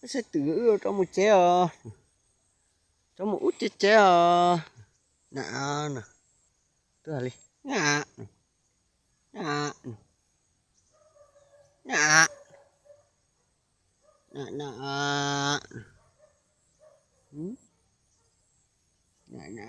Saib twm wb rov mus tsev os, rov mus ub tsev tsev os. Na, twb hais li, na, na, na, na, na, na.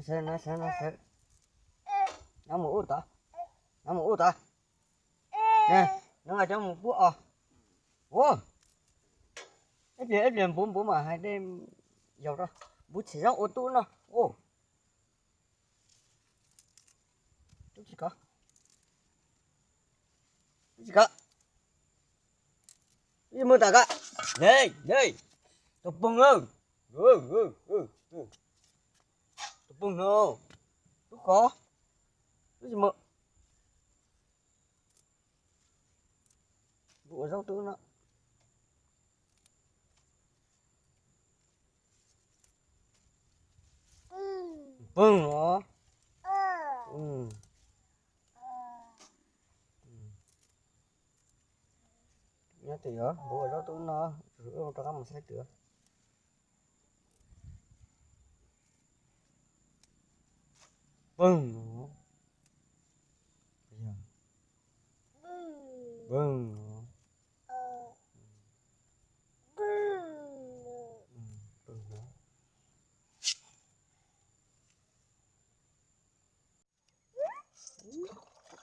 Sawv, no sawv, no sawv. No mus ub tod. No mus ub tod. Ne, no nqa cov mus pub os. Ua, ib pliag ib pliag npuv npuv mas hais dej yaus rau. Npuv tshem zaub ua tub no. Ua, tub tsis kov. Tub tsis kov. Ib mus tas kov. Tus poog, tus poog no, tub kov. Tub tsis mus. Npuv ua zaub tub no. Poog os. Nyob twm os, npuv ua zaub tub no, rov qab mus saib twm. Poog os. Poog os. Poog os.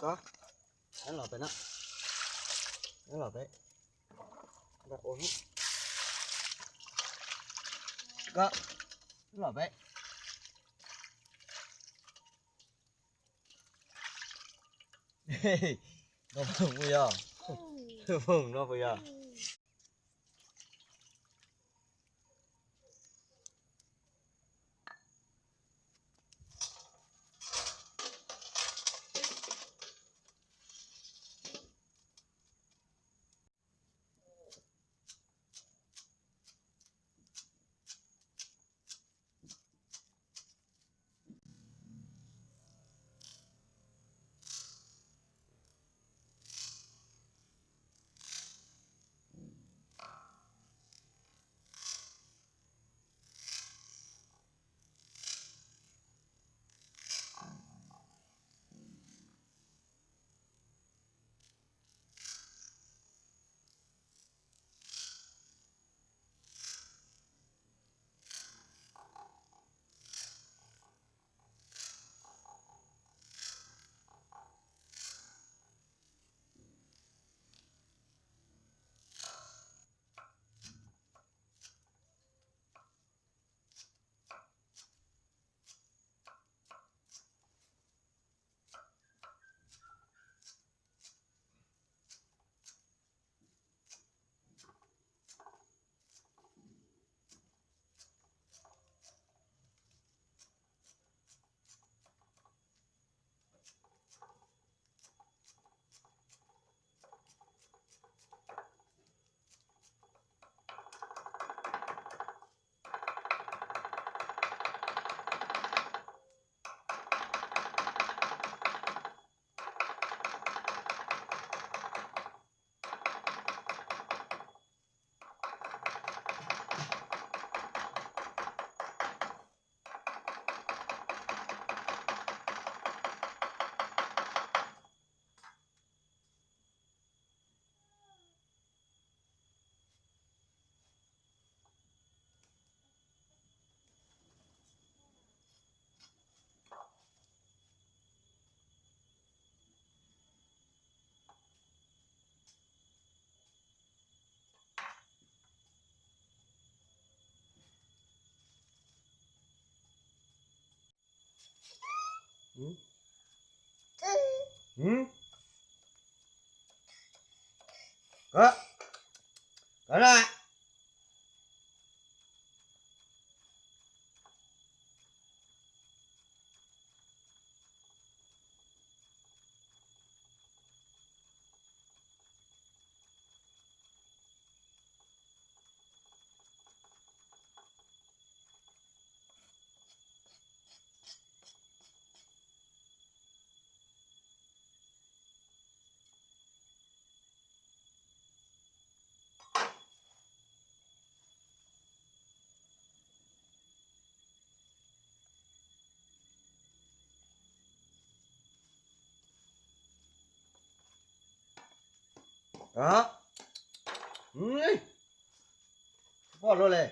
Kov, los pem no, los pem, kov, los pem. No puas yog? No puas yog? Hm? Hm? Kov. Kov na. Pom luaj li.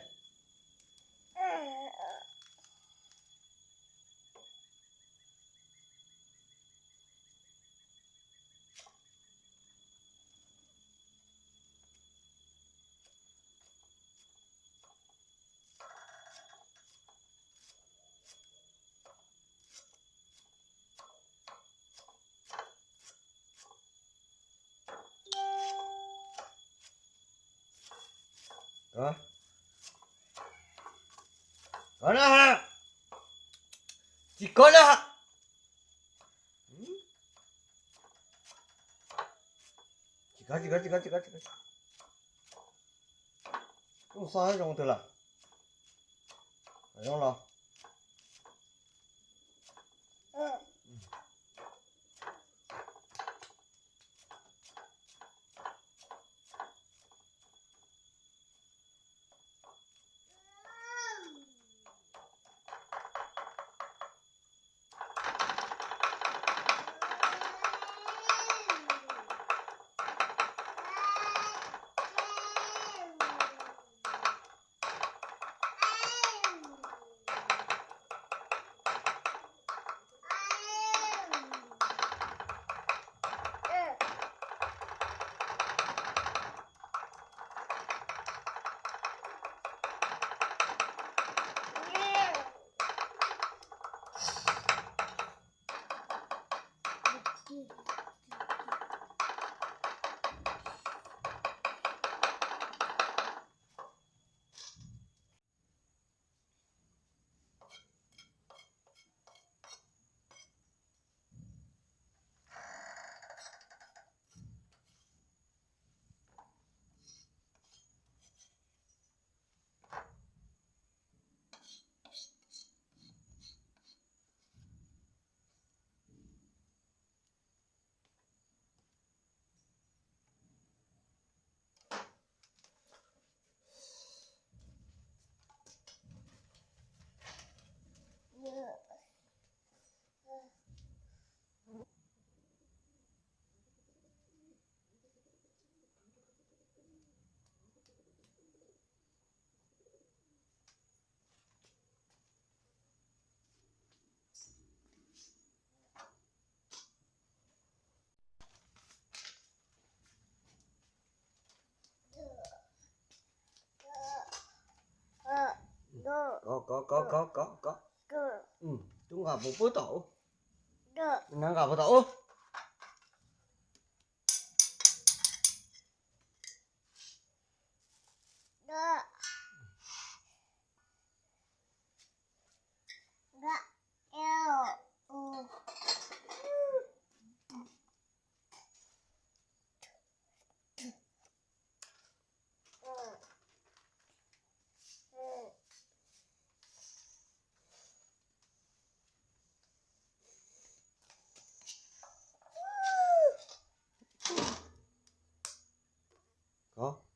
Kov na. Tsis kov na. Tsis kov, tsis kov, tsis kov, tsis kov, tsis kov. Ub, xo zoo twg lawm. Zoo los. Kov, kov, kov, kov, kov, kov. Tub nqa puag tom ub. Nqa puag tom ub. Kov.